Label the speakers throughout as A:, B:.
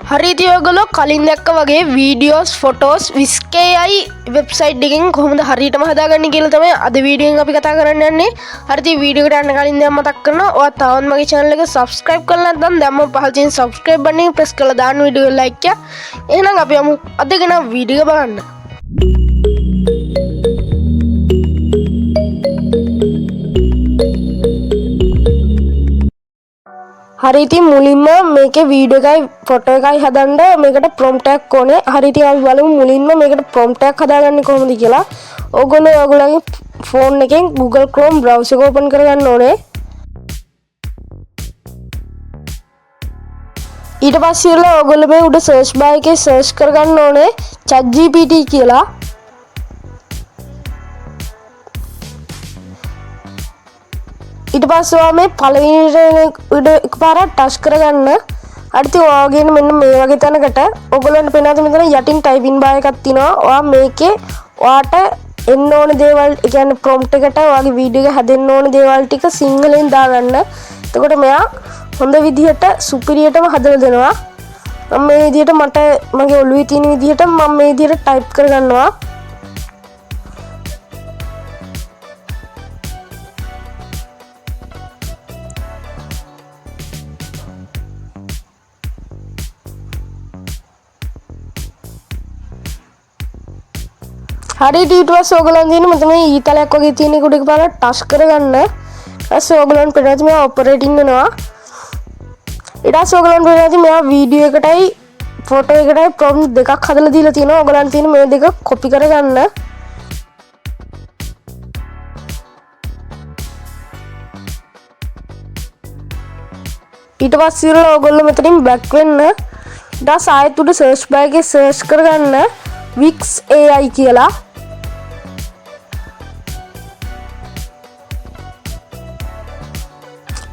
A: හරි, ඉතින් ඔයගොල්ලෝ කලින් දැක්ක වගේ videos, photos whisk AI website එකෙන් කොහොමද හරියටම හදාගන්නේ කියලා තමයි අද වීඩියෝ එකෙන් අපි කතා කරන්න යන්නේ. හරි, ඉතින් වීඩියෝ එකට යන්න කලින් දැන් මතක් කරනවා, ඔයා තවත් මගේ channel එක subscribe කරලා නැත්නම් දැන්ම පහළ තියෙන subscribe button එක press කරලා දාන්න, වීඩියෝ එක like එක. එහෙනම් අපි යමු අද ගෙන වීඩියෝ එක බලන්න. හරි, ඉතින් මුලින්ම මේකේ වීඩියෝ එකයි ෆොටෝ එකයි හදන්න මේකට ප්‍රොම්ප්ට් එකක් ඕනේ. හරි, ඉතින් අපි බලමු මුලින්ම මේකට ප්‍රොම්ප්ට් එකක් හදාගන්නේ කොහොමද කියලා. ඕගොල්ලෝ ඔයගොල්ලන්ගේ ෆෝන් එකෙන් Google Chrome browser එක ඕපන් කරගන්න ඕනේ. ඊට පස්සේ ඉවරලා ඔයගොල්ලෝ මේ උඩ සර්ච් බාර් එකේ සර්ච් කරගන්න ඕනේ ChatGPT කියලා. ඊට පස්සේ ඔයා මේ පළවෙනි උඩ එකපාරක් ටච් කරගන්න. හරි, ඉතින් ඔයා ගේන මෙන්න මේ වගේ තැනකට ඔයගොල්ලන්ට පේනවාද මෙතන යටින් ටයිපින් බාර් එකක් තියෙනවා. ඔයා මේකේ ඔයාට එන්න ඕන දේවල්, ඒ කියන්නේ ප්‍රොම්ප්ට් එකට ඔයාගේ වීඩියෝ එක හැදෙන්න ඕන දේවල් ටික සිංහලෙන් දාගන්න. එතකොට මෙයා හොඳ විදිහට සුපිරියටම හදලා දෙනවා. මම මේ විදිහට මට මගේ ඔළුවේ තියෙන විදිහට මම මේ විදිහට ටයිප් කරගන්නවා. හරි, ඊට පස්සේ ඔයගොල්ලන් තියෙන මෙතන මේ ඊතලයක් වගේ තියෙන එක උඩ එකපාරට ටච් කරගන්න. ඊට පස්සේ ඔයගොල්ලන් පේනවා මෙයා ඔපරේටින් වෙනවා. ඊට පස්සේ ඔයගොල්ලන් පේනවා මෙයා වීඩියෝ එකටයි ෆොටෝ එකටයි ප්‍රොම්ප්ට් දෙකක් හදලා දීලා තියෙනවා. ඔයගොල්ලන් තියෙන මේ දෙක කොපි කරගන්න. ඊට පස්සේ ඉවරලා ඔයගොල්ලෝ මෙතනින් බැක් වෙන්න. ඊට පස්සේ ආයෙත් උඩ සර්ච් බාර් එකේ සර්ච් කරගන්න Wix AI කියලා.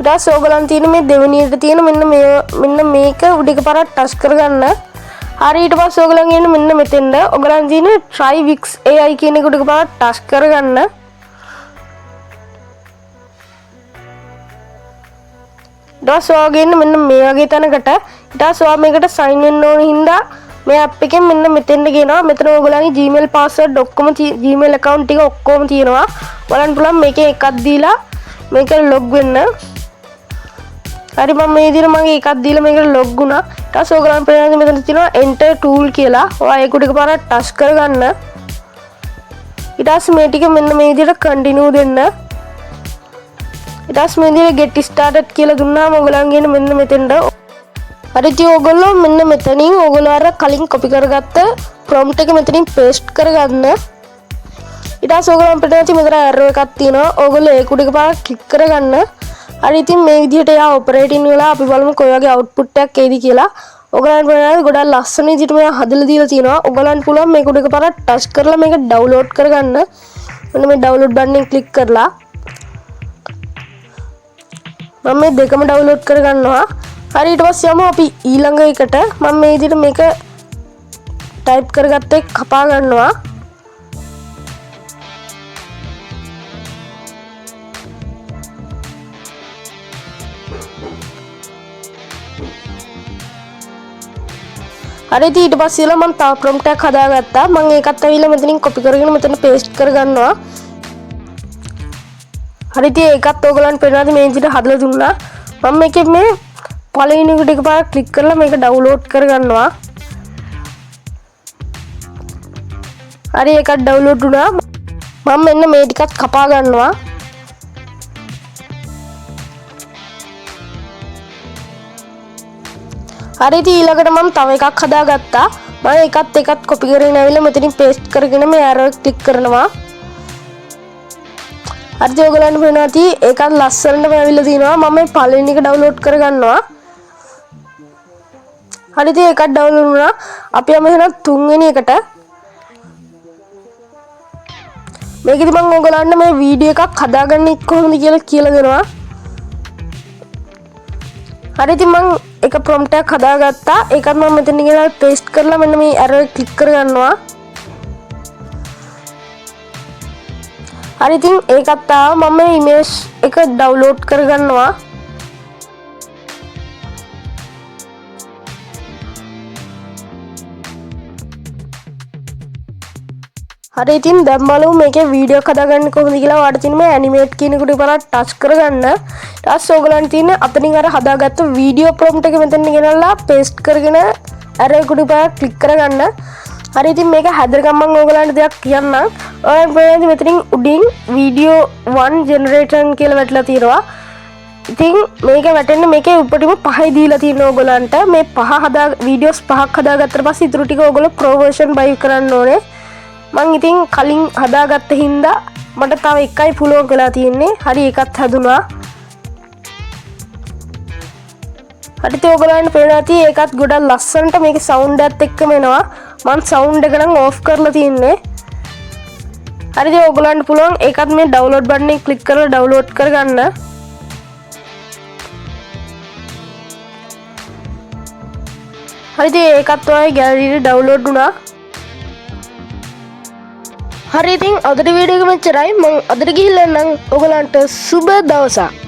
A: ඊට පස්සේ ඔයගොල්ලන් තියෙන මේ දෙවෙනියට තියෙන මෙන්න මේක උඩ එකපාරක් ටච් කරගන්න. හරි, ඊට පස්සේ ඔයගොල්ලන් එන්න මෙන්න මෙතෙන්ද. ඔයගොල්ලන් තියෙන try Wix AI කියන එක උඩ එකපාරක් ටච් කරගන්න. ඊට පස්සේ ඔයාගේ එන්න මෙන්න මේ වගේ තැනකට. ඊට පස්සේ ඔයා මේකට සයින් වෙන්න ඕන හින්දා මේ ඇප් එකෙන් මෙන්න මෙතෙන්ට ගේනවා. මෙතන ඔයගොල්ලන්ගේ Gmail password ඔක්කොම, Gmail account ටික ඔක්කොම තියෙනවා. බලන්න පුළුවන් මේකෙන් එකක් දීලා මේක ලොග් වෙන්න. හරි, මම මේ විදිහට මගේ එකක් දීලා මේකට ලොග් වුණා. ඊට පස්සේ ඔයගොල්ලන් පේනවා මෙතන තියෙනවා enter tool කියලා. ඔයා ඒක උඩ එකපාරක් ටච් කරගන්න. ඊට පස්සේ මේ ටික මෙන්න මේ විදිහට කන්ටිනියු දෙන්න. ඊට පස්සේ මේ විදිහට get started කියලා දුන්නාම ඔයගොල්ලන් ගේන මෙන්න මෙතෙන්ට. හරි, ඉතින් ඔයගොල්ලෝ මෙන්න මෙතනින් ඔයගොල්ලෝ අර කලින් කොපි කරගත්ත ප්‍රොම්ප්ට් එක මෙතනින් පේස්ට් කරගන්න. ඊට පස්සේ ඔයගොල්ලන් අපිට නැති මෙතන ඇරෝ එකක් තියෙනවා. ඔයගොල්ලෝ ඒක උඩ එකපාරක් ක්ලික් කරගන්න. හරි, ඉතින් මේ විදිහට එයා ඔපරේටින් වෙලා අපි බලමු කොයි වගේ අවුට්පුට් එකක් එයිද කියලා. ඔයගොල්ලන්ට පේනවා ගොඩක් ලස්සන විදිහට මෙයා හදලා දීලා තියෙනවා. ඔයගොල්ලන්ට පුළුවන් මේක උඩ එකපාරක් ටච් කරලා මේක ඩවුන්ලෝඩ් කරගන්න. මෙන්න මේ ඩවුන්ලෝඩ් බටන් එක ක්ලික් කරලා මම මේ දෙකම ඩවුන්ලෝඩ් කරගන්නවා. හරි, ඊට පස්සේ යමු අපි ඊළඟ එකට. මම මේ විදිහට මේක ටයිප් කරගත්ත එක කපා ගන්නවා. හරි, ඉතින් ඊට පස්සේ ඉතින් මම තව ප්‍රොම්ප්ට් එකක් හදාගත්තා. මම ඒකත් ඇවිල්ලා මෙතනින් කොපි කරගෙන මෙතන පේස්ට් කරගන්නවා. හරි, ඉතින් ඒකත් ඔයගොල්ලන්ට පේනවාද මේ විදිහට හදලා දුන්නා. මම මේකේ මේ පළවෙනි එකට එකපාරක් ක්ලික් කරලා මේක ඩවුන්ලෝඩ් කරගන්නවා. හරි, ඒකත් ඩවුන්ලෝඩ් වුණා. මම මෙන්න මේ ටිකත් කපා ගන්නවා. හරි, ඉතින් ඊළඟට මම තව එකක් හදාගත්තා. මම ඒකත් එකත් කොපි කරගෙන ඇවිල්ලා මෙතනින් පේස්ට් කරගෙන මේ ඇරෝ එක ක්ලික් කරනවා. හරි, ඉතින් ඔයගොල්ලන්ට පේනවා ඇති ඒකත් ලස්සනටම ඇවිල්ලා තිනවා. මම මේ පළවෙනි එක ඩවුන්ලෝඩ් කරගන්නවා. හරි, ඉතින් ඒකත් ඩවුන්ලෝඩ් වුණා. අපි යමු එහෙනම් තුන්වෙනි එකට. මේකෙදි මම ඔයගොල්ලන්ට මේ වීඩියෝ එකක් හදාගන්නේ කොහොමද කියලා කියලා දෙනවා. හරි, ඉතින් මං එක ප්‍රොම්ප්ට් එකක් හදාගත්තා. ඒකත් මම මෙතන ගෙනල්ලා පේස්ට් කරලා මෙන්න මේ ඇරෝ එක ක්ලික් කරගන්නවා. හරි, ඉතින් ඒකත් ආවා. මම මේ ඉමේජ් එක ඩවුන්ලෝඩ් කරගන්නවා. හරි, ඉතින් දැන් බලමු මේකේ වීඩියෝ එකක් හදාගන්න කොහොමද කියලා. ඔයාලට තියෙන මේ ඇනිමේට් කියන එකට පාරක් ටච් කරගන්න. ඊට පස්සේ ඔයගොල්ලන්ට තියෙන අතනින් අර හදාගත්ත වීඩියෝ ප්‍රොම්ප්ට් එක මෙතන ගෙනල්ලා පේස්ට් කරගෙන ඇරෝ එකට පාරක් ක්ලික් කරගන්න. හරි, ඉතින් මේක හැදෙන ගමන් ඔයගොල්ලන්ට දෙයක් කියන්නම්. ඔයාලට පේනවා මෙතනින් උඩින් වීඩියෝ 1 ජෙනරේටර් කියලා වැටලා තියෙනවා. ඉතින් මේක වැටෙන්නේ මේකේ උපරිම පහයි දීලා තියෙනවා ඔයගොල්ලන්ට. මේ පහ හදා වීඩියෝස් පහක් හදාගත්තට පස්සේ ඉතුරු ටික ඔයගොල්ලෝ ප්‍රෝ වර්ෂන් බයි කරන්න ඕනේ. මං ඉතින් කලින් හදාගත්ත හින්දා මට තව එකයි පුළුවන් වෙලා තියෙන්නේ. හරි, ඒකත් හැදුනා. හරි, ඉතින් ඔයගොල්ලන්ට පේනවා ඇති ඒකත් ගොඩක් ලස්සනට මේකේ සවුන්ඩ් එකත් එක්කම එනවා. මං සවුන්ඩ් එක නම් ඕෆ් කරලා තියෙන්නේ. හරි, ඉතින් ඔයගොල්ලන්ට පුළුවන් ඒකත් මේ ඩවුන්ලෝඩ් බටන් එක ක්ලික් කරලා ඩවුන්ලෝඩ් කරගන්න. හරි, ඉතින් ඒකත් ඔයාගේ ගැලරියට ඩවුන්ලෝඩ් වුණා. හරි, ඉතින් අදට වීඩියෝ එක මෙච්චරයි. මං අදට ගිහිල්ලා නම් ඔයගලන්ට සුබ දවසක්.